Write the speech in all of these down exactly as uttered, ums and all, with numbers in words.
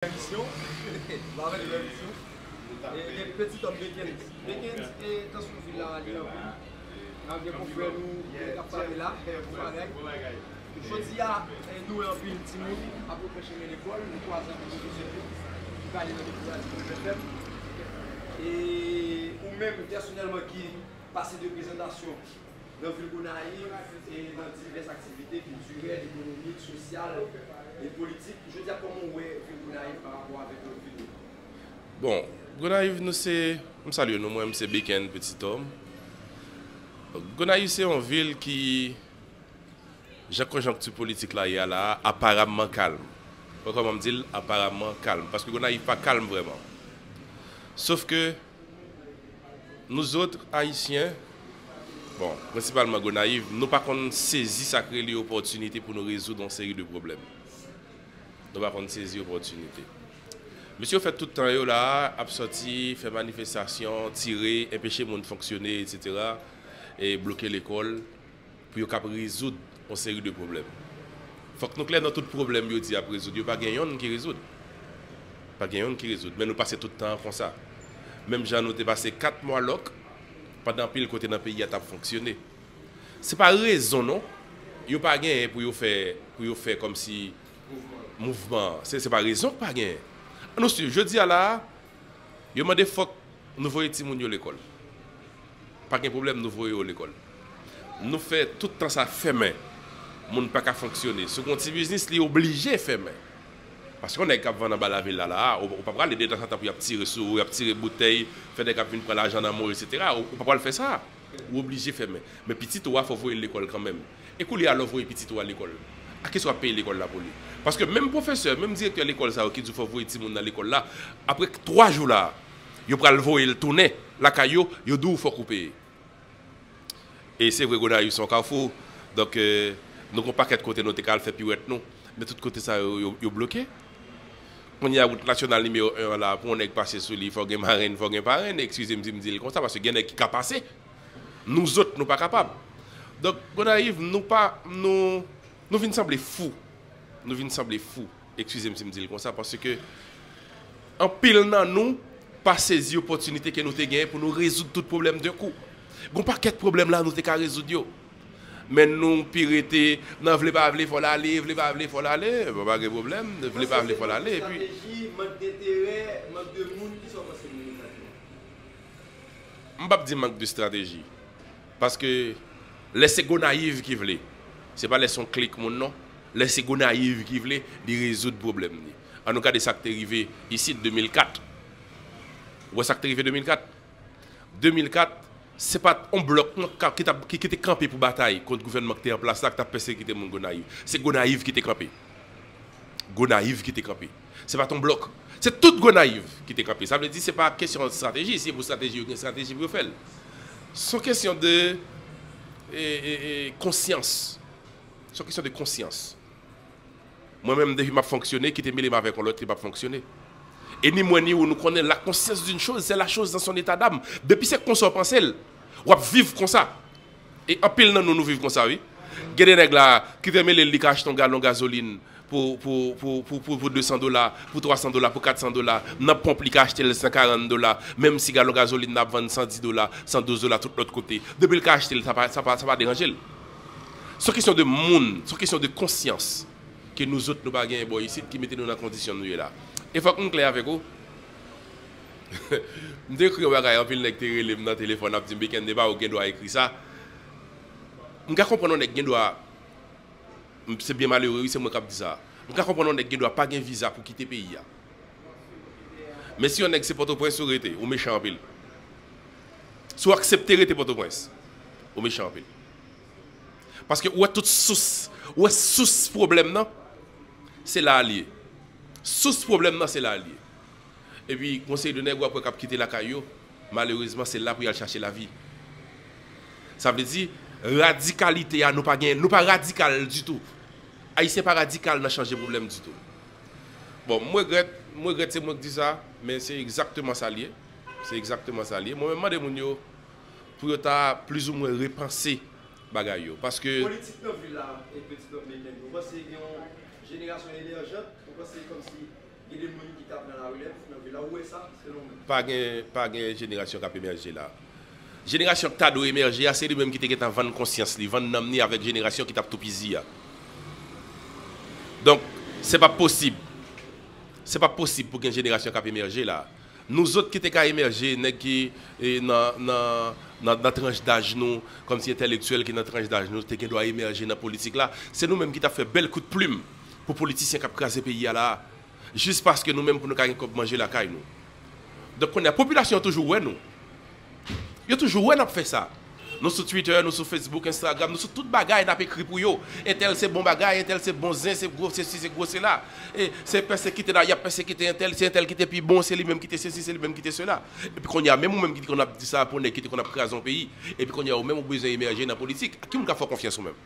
Misyon. Mwen avèk lè misyon. E gen Petit Homme Bekens. Bekens, e tansyon vil la li anpil. N ap gen konfrè nou k ap pale la, bon bagay. Jodi a, e, nou wè anpil timoun ap repran chemen lekòl, nou kwaze anpil pwofesè tou ki pale nan mikwofòn F M. E ou menm pèsonèlman ki pase de prezantasyon nan vil Gonayiv e nan divès aktivite kiltirèl, ekonomik, sosyal e politik. Jodi a, kòman w wè vil Gonayiv pa rapò avèk lòt vil yo? Bon, Gonayiv, nou se, m salye nou, mwen, m se Beken Petit Homme. Gonayiv se yon vil ki, jan konjonkti politik la ye a la a, aparamman kalm. Mwen kòman m di l, aparamman kalm. Paske Gonayiv pa kalm vrèman. Sof ke nou zòt, Ayisyen, bon, prensipalman Gonayiv, nou pa konn sezi sa k rele opòtinite pou nou rezoud yon seri de pwoblèm. Nou pa konn sezi opòtinite. Mesye yo fè tout tan yo la a, ap sòti, fè manifestasyon, tire, enpeche moun fonksyone, etsetera, e bloke lekòl, pou yo kab rezoud yon seri de pwoblèm. Fòk nou klè nan tout pwoblèm yo di y ap rezoud yo, pa gen yonn ki rezoud. Pa gen yonn ki rezoud, men nou pase tout tan an konsa. Menm jan nou te pase kat mwa lòk, pandan anpil kote nan peyi a t ap fonksyone. Se pa rezon non, yo pa genyen pou yo fè, pou yo fè kòmsi mouvman an. Se, se pa rezon k pa genyen. An nou swiv, jodi a la a, yo mande fòk nou voye timoun yo lekòl. Pa gen pwoblèm, nou voye yo lekòl. Nou fè tout tan sa fèmen. Moun pa ka fonksyone. Si w gen yon ti biznis, li oblije fèmen. Paske yon nèg k ap vann anba lavil la, la a, ou, ou pa prale detanzantan pou y ap tire sou ou, y ap tire boutèy, fè nèg ap vin pran lajan nan men w, etsetera. Ou, ou pa pral fè sa. Ou oblije fèmen. Men pitit ou a, fò w voye l lekòl kanmenm. E koulye a, lè w voye pitit ou a lekòl, a kisa w ap peye lekòl la pou li? Paske menm pwofesè, menm direktè lekòl sa yo ki di w fò w voye timoun nan lekòl la, apre twa jou la, yo pral voye l tounen lakay yo, yo di w fòk ou peye. E se vre, Gonayiv se yon kafou. Donk, euh, nou gen yon pakèt kote nou te ka al fè piwèt nou. Men tout kote sa yo, yo, yo bloke. Kounye a, wout nasyonal nimewo en an la, pou yon nèg pase sou li, fò gen marenn, fò gen parenn. Eskize m si m di l konsa, paske gen nèg ki ka pase. Nou zòt, nou pa kapab. Donk, Gonayiv, nou pa, nou, nou vin sanble fou. Nou vin sanble fou. Eskize m si m di l konsa, paske anpil nan nou pa sezi opòtinite ke nou te genyen pou nou rezoud tout pwoblèm de kou. Gon pakèt pwoblèm la nou te ka rezoud yo. Men nou pi rete nan vle pa vle fò l ale, vle pa vle fò l ale, bon, pa gen pwoblèm, vle pa vle fò l ale, epi. Estrateji, mank denterè, mank de moun, kisa w panse moun yo ka di? M p ap di mank de estrateji. Paske lè se Gonayiv ki vle, se pa lè se yon klik moun non. Lè se Gonayiv ki vle, li rezoud pwoblèm li. An nou gade sa k te rive isit de mil kat. Ou wè sa k te rive de mil kat? De mil kat, se pa t yon blòk non, ka, ki t ap, ki, ki te kanpe pou batay kont gouvènman ki te an plas la, ki t ap pèsekite moun Gonayiv. Se Gonayiv ki te kanpe. Gonayiv ki te kanpe. Se pa t yon blòk. Se tout Gonayiv ki te kanpe. Sa vle di, se pa kesyon estrateji. Si se pou estrateji, yo gen estrateji pou yo fè l. Se yon kesyon de, e, e, e, konsyans. Se yon kesyon de konsyans. Mwen menm, depi m ap fonksyone, kite mele m avèk yon lòt ki p ap fonksyone. E ni mwen ni ou, nou konnen la conscience d'une chose, c'est la chose dans son état d'âme. Depi se konsa w panse l, w ap viv konsa. E anpil nan nou, nou viv konsa, wi. Gen de nèg la, kite mele l, li ka achte yon galon gazolin pou, pou, pou, pou, pou, pou de san dola, pou twa san dola, pou kat san dola. Nan ponp, li ka achte l san karant dola. Menm si galon gazolin nan ap vann san dis dola, san douz dola, tout lòt kote. Depi l ka achte l, sa pa, sa pa, sa pa deranje l. Se yon kesyon de moun, se yon kesyon de konsyans ke nou zòt nou pa genyen bò isit ki mete nou nan kondisyon nou ye la. E fòk m klè avèk ou. M te ekri yon bagay, anpil nèg te rele m nan telefòn, ap di m, "Beken, e pa ou gen dwa ekri sa." M ka konprann yon nèg gen dwa, m, se byen malere, wi, se mwen k ap di sa. M ka konprann yon nèg gen dwa pa gen viza pou kite peyi a. Men si yon nèg se Pòtoprens ou rete, ou mechan anpil. Si w aksepte rete Pòtoprens, ou mechan anpil. Paske ou wè tout sous, ou wè sous pwoblèm nan, se la a l ye. Sous pwoblèm nan, se la a l ye. Epi, gon seri de nèg w ap wè k ap kite lakay yo, malerezman, se la pou y al chache lavi. Sa vle di, radikalite a, nou pa gen, nou pa radikal ditou. Ayisyen pa radikal nan chanje pwoblèm ditou. Bon, m regrèt, m regrèt se mwen k di sa, men se egzakteman sa l ye. Se egzakteman sa l ye. Mwen menm, mande moun yo pou yo ta plizoumwen repanse bagay yo. Paske politik nan vil la, e Petit Homme Beken, ou panse gen yon jenerasyon emèjant, ou panse kòmsi Gen de moun ki t ap nan larelèv nan vil la, ou wè sa, selon mwen. Pa gen, pa gen jenerasyon k ap emèje la. Jenerasyon ki ta dwe emèje a, se li menm ki te gentan vann konsyans li, vann nanm li avèk jenerasyon ki t ap toupizi a. Donk, se pa posib. Se pa posib pou gen jenerasyon k ap emèje la. Nou zòt ki te ka emèje, nèg ki e, nan, nan, nan, nan tranch daj nou, kòmsi entèlektyèl ki nan tranch daj nou, te gen dwa emèje nan politik la, se nou menm ki t ap fè bèl kout plim pou politisyen k ap kraze peyi a la a. Jis paske nou menm pou nou ka gen kòb manje lakay nou. Donk kounye a, popilasyon an toujou wè nou. Yo toujou wè n ap fè sa. Nou sou Twitter, nou sou Facebook, Instagram, nou sou tout bagay, n ap ekri pou yo. Entèl se bon bagay, entèl se bon zen, se gwo sesi, se gwo sela. E se pèsekite la, y ap pèsekite entèl, se entèl ki te pi bon, se li menm ki te sesi, se li menm ki te sela. Epi kounye a, menm ou menm ki konn ap di sa pou nèg ki te konn ap kraze yon peyi, epi kounye a ou menm ou bezwen emèje nan politik, ki moun k ap fè w konfyans ou menm?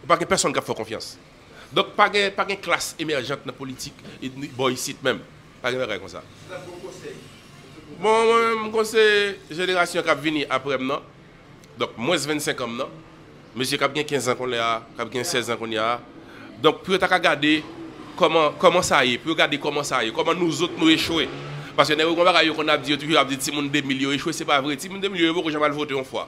Ou pa gen pèsonn k ap fè w konfyans. Donk, pa gen, pa gen klas emèjant nan politik e ni bò isit menm. Pa gen bagay konsa. Bon, mwen menm, m konse jenerasyon k ap vini apre m nan. Donk, mwens vennsenk an m nan. Mesye k ap gen kenz an kounye a, k ap gen sèz an kounye a. Donk, pou yo ta ka gade kòman, kòman sa ye, pou yo gade kòman sa ye, kòman nou zòt nou echwe. Paske nèg yo gen bagay yo konn ap di, yo toujou ap di timoun de mil yo echwe, se pa vre. Timoun de mil yo, yo poko janm al vote yon fwa.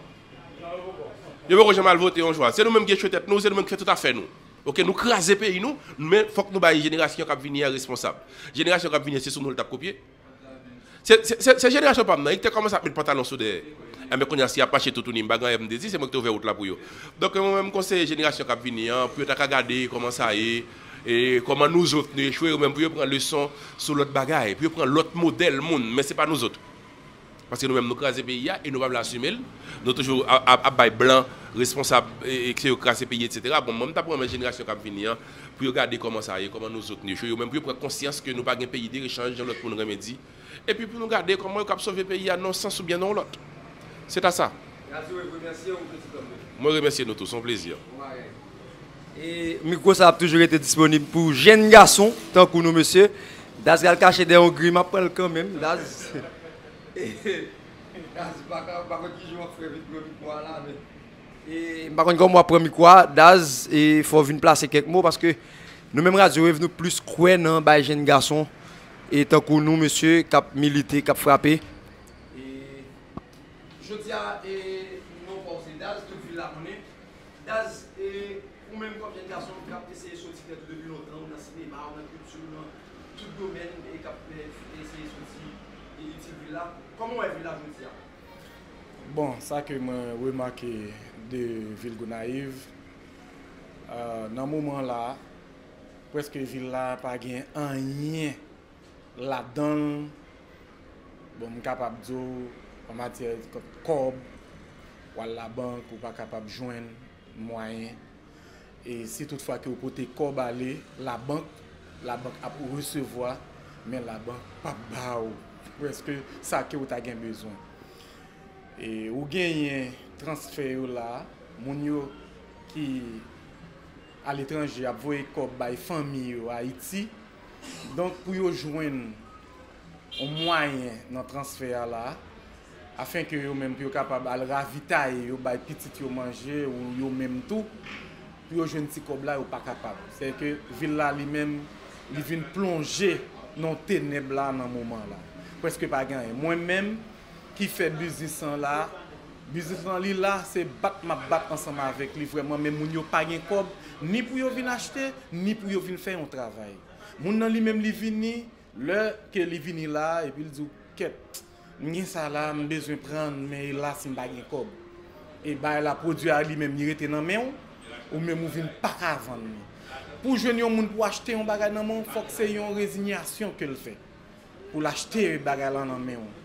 Yo poko janm al vote yon fwa. Se nou menm ki echwe tèt nou, se nou menm ki fè tout afè nou. Oke, nou kraze peyi nou, men fòk nou bay jenerasyon k ap vini an responsab. Jenerasyon k ap vini an, se sou nou l t ap kopye. Se, se, se, se jenerasyon pa m nan, li te kòmanse ap met pantalon sou dèyè. Enben, kounye a, si y ap mache toutouni, m pa gen anyen pou m te di, se mwen ki te ouvè wout la pou yo. Donk, mwen menm, m konseye jenerasyon k ap vini an, pou yo ta ka gade kòman sa ye, e kòman nou zòt, nou echwe, yo menm pou yo pran leson sou lòt bagay, pou yo pran lòt modèl moun, men se pa nou zòt. Paske nou menm, nou kraze peyi a e nou pa vle asime l. Nou toujou ap, ap, ap bay blan responsab e, e se yo k kraze peyi, etsetera. Bon, mwen, m t ap renmen jenerasyon k ap vini an, pou yo gade kòman sa ye, kòman nou zòt nou echwe, yo menm pou yo pran konsyans ke nou pa gen peyi de rechanj, jan lòt moun renmen di. Epi pou nou gade kòman yo kab sove peyi a nan yon sans oubyen nan yon lòt. Se ta sa. Mwen remèsye nou tou, se yon plezi. E mikwo sa ap toujou rete disponib pou jèn gason tankou nou, mesye. Daz al kache dèyè yon gri, m ap pran l kanmenm, Daz. Daz, m pa ka, m pa konn ki jan w ap fè vin pran mikwo a la, men. E m pa konn kòman w ap pran mikwo a, Daz, e fò w vin plase kèk mo, paske nou menm Radyo Wave, nou plis kwè nan bay jèn gason, e tankou nou, mesye, k ap milite, k ap frape. E jodi a, e non pa w se Daz, tout vil la konnen. Daz, e ou menm kòm jèn gason k ap eseye soti tèt ou depi lontan, ou nan sinema, ou nan kilti, ou nan tout domèn, e k ap, e, eseye soti, e, itil vil la, kòman w wè vil la jodi a? Bon, sa ke mwen remake de vil Gonayiv, euh, nan moman la, prèske vil la pa gen anyen ladan l. Bon, m kapab di w, an matyè kòb, w al labank, ou pa kapab jwenn mwayen. E si tout fwa ke w pote kòb ale labank, labank ap resevwa, men labank p ap ba w prèske sa ke w ta gen bezwen. E ou genyen transfè yo la, moun yo ki aletranje ap voye kòb bay fanmi yo Ayiti. Donk, pou yo jwenn yon mwayen nan transfè a la, afenke yo menm pou yo kapab al ravitaye yo, bay pitit yo manje, ou yo menm tou, pou yo jwenn ti kòb la, yo pa kapab. Sèke vil la li menm, li vin plonje nan tenèb la nan moman la. Prèske pa gen anyen. Mwen menm, ki fè biznis lan la, biznis lan li la, se bat m ap bat ansanm avèk li vrèman, men moun yo pa gen kòb, ni pou yo vin achte, ni pou yo vin fè yon travay. Moun nan li menm li vini, lè ke li vini la, epi l di w, kèt, m gen sa la, m bezwen pran, men elas, m pa gen kòb. E bagay la, pwodui a li menm, li rete nan men w, ou menm ou vin pa ka vann li. Pou jwenn yon moun pou achte yon bagay nan men w, fòk se yon rezinyasyon ke l fè. Pou l achte bagay la nan men w.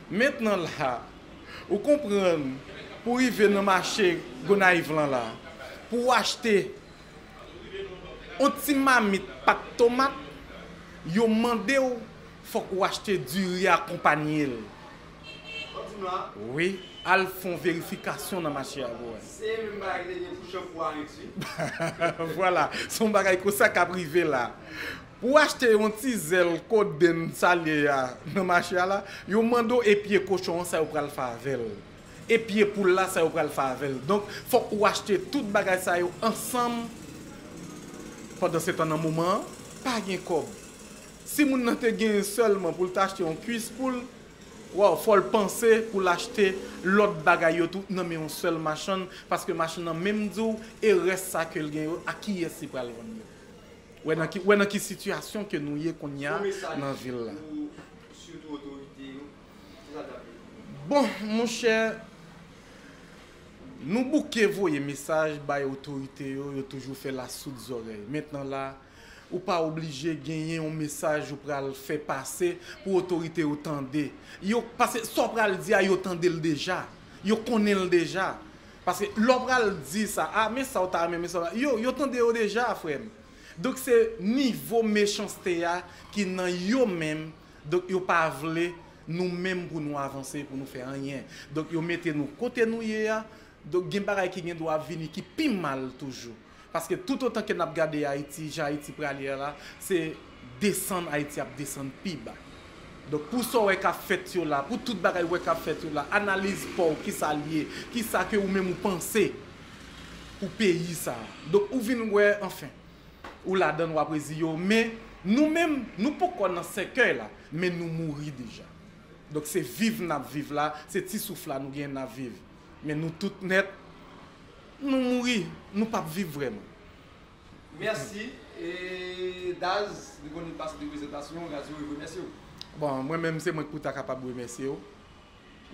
Mentnan la, ou konprann, pou rive nan mache Gonayiv lan la, pou w achte yon ti mamit pat tomat, yo mande w, fòk ou achte diri akonpanye l. Wi, al fè yon verifikasyon nan mache a pou wè. Se menm bagay ki te gen pou chanpou a Rens wi. Vwala, se yon bagay konsa k ap rive la. Pou w achte yon ti zèl kodenn salye a nan mache a la, yo mande w e pye kochon an sa yo pral fè avè l. E pye poul la sa yo pral fè avè l. Donk, fòk ou achte tout bagay sa yo ansanm. Pandansetan nan moman an, pa gen kòb. Si moun nan te genyen sèlman pou l ta achte yon kwis poul, waw, fò l panse pou l achte lòt bagay yo tou nan men yon sèl machann, paske machann nan menm di w, e rès sa ke l gen yo, a kiyès li pral vann yo? Wè nan ki, wè nan ki sitiyasyon ke nou ye kounye a nan vil la. Bon, monchè, nou bouke voye mesaj bay otorite yo, yo toujou fè la soud zòrèy. Mentnan la, ou pa oblije genyen yon mesaj ou pral fè pase pou otorite yo tande. Yo, paske sa w pral di a, yo tande l deja. Yo konnen l deja. Paske lè w pral di sa, a, men sa w ta renmen, men sa w ta, yo, yo tande yo deja, frè m. Donk, se nivo mechanste a ki nan yo menm. Donk, yo pa vle nou menm pou nou avanse, pou nou fè anyen. Donk, yo mete nou kote nou ye a. Donk, gen bagay ki gen dwa ap vini ki pi mal toujou. Paske toutotan ke n ap gade Ayiti, jan Ayiti prale a la, se desann Ayiti ap desann pi ba. Donk, pou sa w wè k ap fèt yo la, pou tout bagay w wè k ap fèt yo la, analiz pa w, kisa l ye, kisa ke ou menm ou panse pou peyi sa a. Donk, ou vin wè, anfen, ou ladann, w ap reziye w. Men, nou menm, nou poko nan sèkèy la, men nou mouri deja. Donk, se viv n ap viv la, se ti souf la nou genyen n ap viv. Men nou tout nèt, nou mouri, nou p ap viv vrèman. Mèsi. E Daz, li konn pase de prezantasyon, Razyo, li remèsye w. Bon, mwen menm, se mwen ki pou ta kapab remèsye w.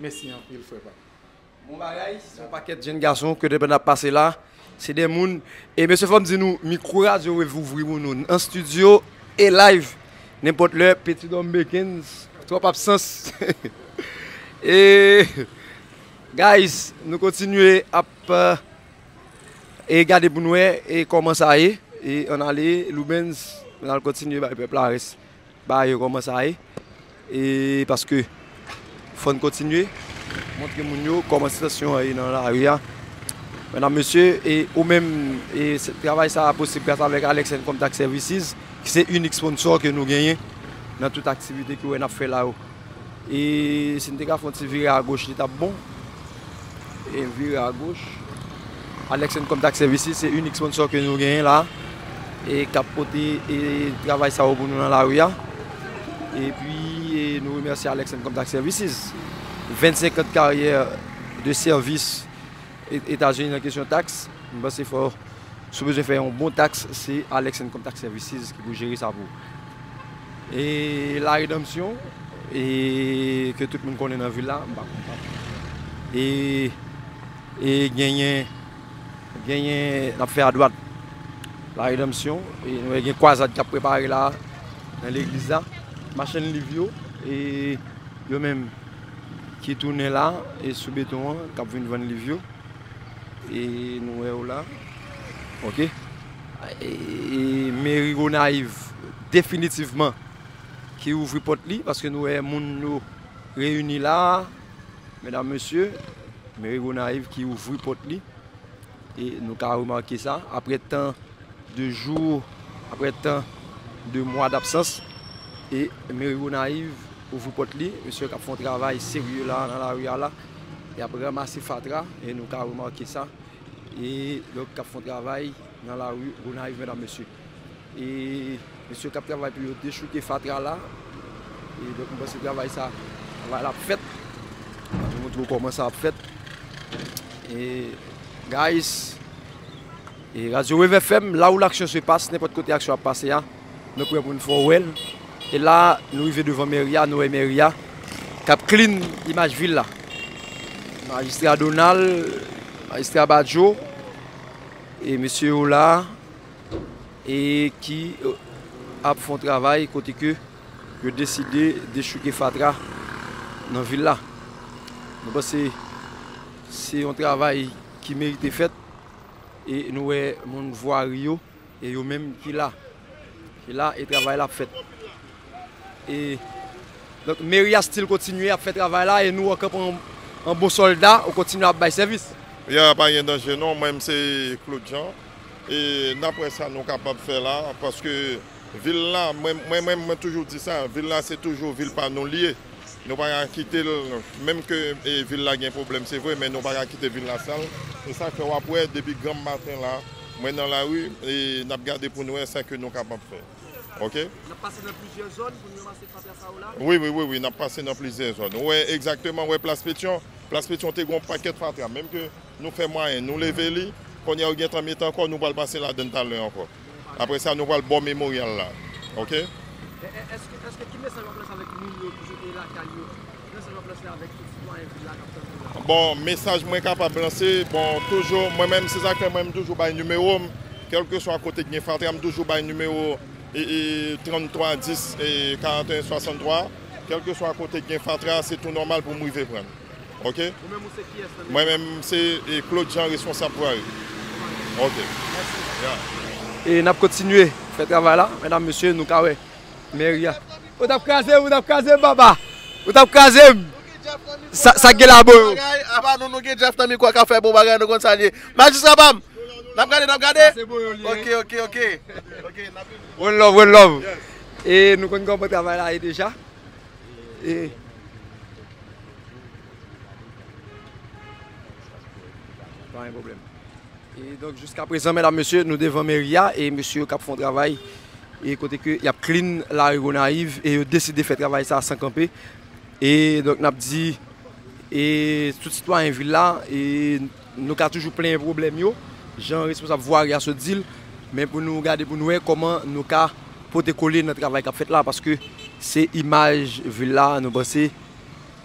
Mèsi anpil, frè pa m. Bon bagay, se yon pakèt jèn gason ke depi n ap pase la, se de moun. E mesye, fò m di nou, mikwo Razyo Wave ouvri pou nou an estidyo e live. Nenpòt lè, Petit Dom Bekens, twòp absans. E, guys, nou kontinye ap, eh, e gade pou nou wè e kòman sa ye. E ann ale, Loubens, n al kontinye bay pèp la rès bagay yo kòman sa ye. E paske fò n kontinye montre moun yo kòman sitiyasyon an ye nan lari a. Medam, mesye, e ou menm, e se, travay sa a posib gras avèk Alex and Contact Services, ki se inik sponsò ke nou genyen nan tout aktivite ke w wè n ap fè la yo. E si n te ka fè yon ti vire agoch, li t ap bon. E vire agoch. Alex and Contact Services se inik sponsò ke nou genyen la. E k ap pote, e, travay sa yo pou nou nan lari a. Epi, e, nou remèsye Alex and Contact Services. Vennsenk an karyè de sèvis E-, Etazini nan kesyon taks. M panse fò, si w bezwen fè yon bon taks, se Alex and Contact Services ki pou jere sa pou ou. E La Redanmsyon, e ke tout moun konnen nan vil la, m pa konn pa. E, e genyen, genyen, n ap fè adwat. La Redanmsyon, e nou wè gen kwazad k ap prepare la, nan legliz la. Machann liv yo, e yo menm ki tounen la, e sou beton an, k ap vin vann liv yo. E nou wè yo la. Ok. E, e meri Gonayiv definitivman ki ouvri pòt li, paske nou wè moun yo reyini la, medam, mesye, meri Gonayiv ki ouvri pòt li. E nou ka remake sa, apre tan de jou, apre tan de mwa dabsans, e meri Gonayiv ouvri pòt li, mesye k ap fè yon travay serye la, nan lari a la, y ap ranmase fatra, e nou ka remake sa, e donk k ap fè yon travay nan lari Gonayiv, medam, mesye. E mesye k ap travay pou yo dechouke fatra la. E donk, m panse travay sa, travay la ap fèt. Mwen montre w kòman sa ap fèt. E, guys, e Radyo Wave F M, là où l'action se passe, nenpòt kote aksyon ap pase a, nou prè pou n fè w wè l. E la, nou rive devan meri a, nou wè meri a k ap clean imaj vil la. Majistra Donald, majistra Badjo, e mesye yo la, e ki, e, ap fè yon travay kote ke yo deside dechouke fatra nan vil la. Nou panse se yon travay ki merite fèt, e nou wè moun vwari yo, e yo menm ki la, ki la, e travay la ap fèt. E, donk, meri a still kontinye ap fè travay la, e nou, an kanpe an, an bon sòlda, ou kontinye ap bay sèvis. Ya, pa gen danje non, mwen menm se Claude Jean. E daprè sa nou kapab fè la, paske vil la, mwen, mwen, mwen, mwen toujou di sa, vil la se toujou vil pa nou li ye. Nou pa ka kite l, menm ke, e, vil la gen pwoblèm, se vre, men nou pa ka kite vil la sal. E sa fè w ap wè, depi granm maten la, mwen nan lari, e n ap gade pou n wè sa ke nou kapab fè. Ok? N ap pase nan plizyè zòn pou n ranmase fatra sa yo la? Wi, wi, wi, wi, n ap pase nan plizyè zòn. Ou wè egzakteman, ou wè Plas Petyon. Plas Petyon te gen yon pakèt fatra. Menm ke nou fè mwayen, nou leve li, kounye a yo gentan mete ankò, nou pral pase ladann talè ankò. Apre sa, nou pral bò Memoryal la. Ok? E, e, èske, èske ki mesaj w ap lanse avèk moun yo ki sot lakay yo? Ki mesaj w ap lanse avèk tout sitwayen vil la k ap tande w la? Bon, mesaj mwen kapab lanse, bon, toujou, mwen menm, se sa k fè mwen, m toujou bay nimewo m, kèlkeswa kote k gen fatra, m toujou bay nimewo e, e, tranntwa dis e karanteyen swasanntwa, kèlkeswa kote k gen fatra, se tou nòmal pou m rive pran l. Ok? Ou menm, ou se kiyès nan Meri a? Mwen menm, se, e, Claude Jean, responsab vwari. Ok. Mèsi. Ya. E n ap kontinye fè travay la, medam, mesye, nou ka wè meri a. Ou t ap kraze m, ou t ap kraze m, papa. Ou t ap kraze m. Sa, sa gen la, bro? Apa nou, nou gen Jeff nan mikwo a k ap fè bon bagay, nou konn sa l ye. Majistra pa m, n ap gade, n ap gade. Ok, ok, ok. Ok, n ap vini. One love, one love. E nou konn kòman travay la ye deja. E pa gen pwoblèm. E donk, jiska prezan, medam, mesye, nou devan meri a, e mesye yo k ap fè yon travay, e kote ke y ap clean lari Gonayiv, e yo deside fè travay sa a san kanpe. E donk, n ap di, e tout sitwayen vil la, e nou ka toujou plenyen pwoblèm yo, jan responsab vwari a sot di l, men pou nou gade, pou nou wè kòman nou ka pote kole nan travay k ap fèt la, paske se imaj vil la, nou panse,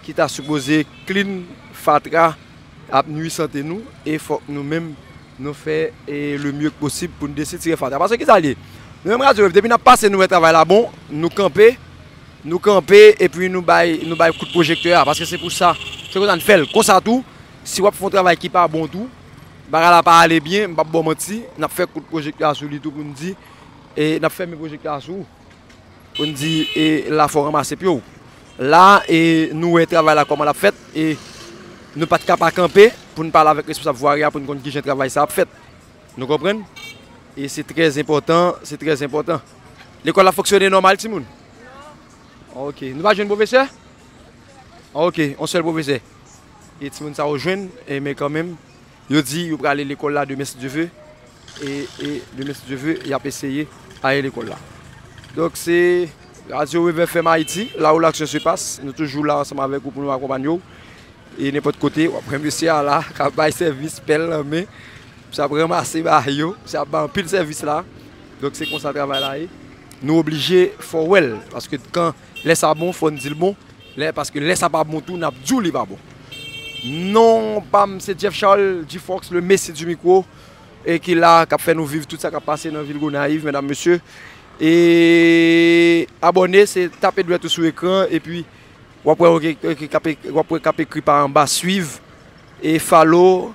ki ta sipoze clean, fatra ap nui sante nou, e fòk nou menm, nou fè, e, le mieux posib pou n desitire fatra. Paske ki sa l ye? Nou menm Radyo Wave, depi n ap pase, nou wè travay la bon, nou kanpe, nou kanpe, epi nou bay, nou bay kout pwojektè a, paske se pou sa, se konsa n fè l. Konsa tou, si w ap fè yon travay ki pa bon tou, bagay la pa ale byen, m p ap ba w manti, n ap fè kout pwojektè a sou li tou pou n di, e n ap fèmen pwojektè a sou ou. Pou n di, e, la fò w ranmase pye w. La, e, nou wè travay la kòman l ap fèt, e nou pa t ka pa kanpe pou n pale avèk responsab vwari a pou n konn kijan travay sa ap fèt. Nou konprann? E se trè enpòtan, se trè enpòtan. Lekòl la fonksyone nòmal, timoun? Ok. Nou pa jwenn pwofesè? Ok, yon sèl pwofesè. E timoun sa yo jwenn, e men kanmenm, yo di yo prale lekòl la demen si Dye ve. E, e demen si Dye ve, y ap eseye ale lekòl la. Donk, se Radyo Wave F M Ayiti, la où l'action se passe. Nou toujou la ansanm avèk ou pou nou akonpanye w. E nenpòt kote, w ap wè mesye a la, k ap bay sèvis, pèl nan men. Misye ap ranmase bagay yo, misye ap bay anpil sèvis la. Donk, se konsa travay la ye. Nou oblije fè w wè l, paske kan lè sa bon, fò n di l bon. Lè, paske lè sa pa bon tou, n ap di w li pa bon. Non pa m, se Jeff Charles, G-Fox, le messi du micro, e ki la, k ap fè nou viv tout sa k ap pase nan vil Gonayiv, medam, mesye. E abòne, se tape dwèt ou sou ekran, epi w ap wè, w ap wè k ap ekri pa anba, suiv, e follow,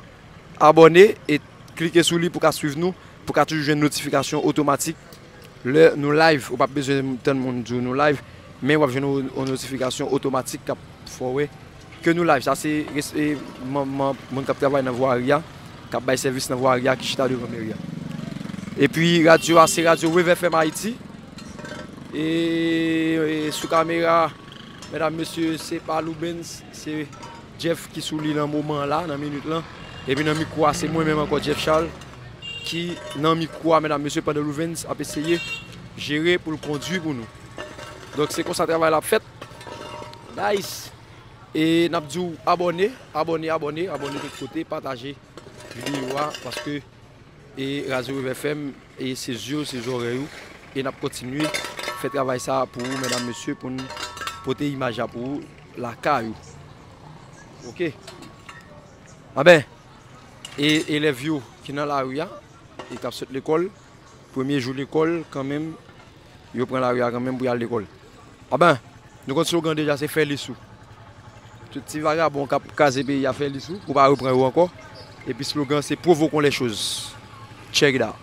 abòne, e klike sou li pou ka suiv nou, pou ka toujou jwenn notifikasyon otomatik. Lè nou live, ou p ap bezwen tann moun di w nou live, men w ap jwenn yon, yon notifikasyon otomatik k ap fè w wè ke nou live. Sa se res-, e, manm, manm, moun k ap travay nan vwari a, k ap bay sèvis nan vwari a, ki chita devan meri a. Epi radyo a, se radyo Wave F M Ayiti. E, e sou kamera, medam, mesye, se pa Loubens, se Jeff ki sou li nan moman an la, nan minit lan. Epi nan mikwo a, se mwen menm ankò, Jeff Charles, ki nan mikwo a, medam, mesye, pandan Louvens ap eseye jere pou l kondui pou nou. Donk, se konsa travay la ap fèt. Nice! E n ap di w abòne, abòne, abòne, abòne tout kote, pataje videyo a, paske e Radyo Wave F M, e se zye w, se zòrèy ou, e n ap kontinye fè travay sa a pou ou, medam, mesye, pou n pote imaj la pou ou, lakay ou. Ok. Anben, e elèv yo ki nan lari a, e k ap sot lekòl, premye jou lekòl, kanmenm, yo pran lari a kanmenm pou y al lekòl. Anben, nou konn slogan deja, se fè lis ou. Tout ti vagabon k ap kraze peyi a, fè lis ou, pou pa repran yo ankò. Epi slogan, se provoquons les choses. Check it out.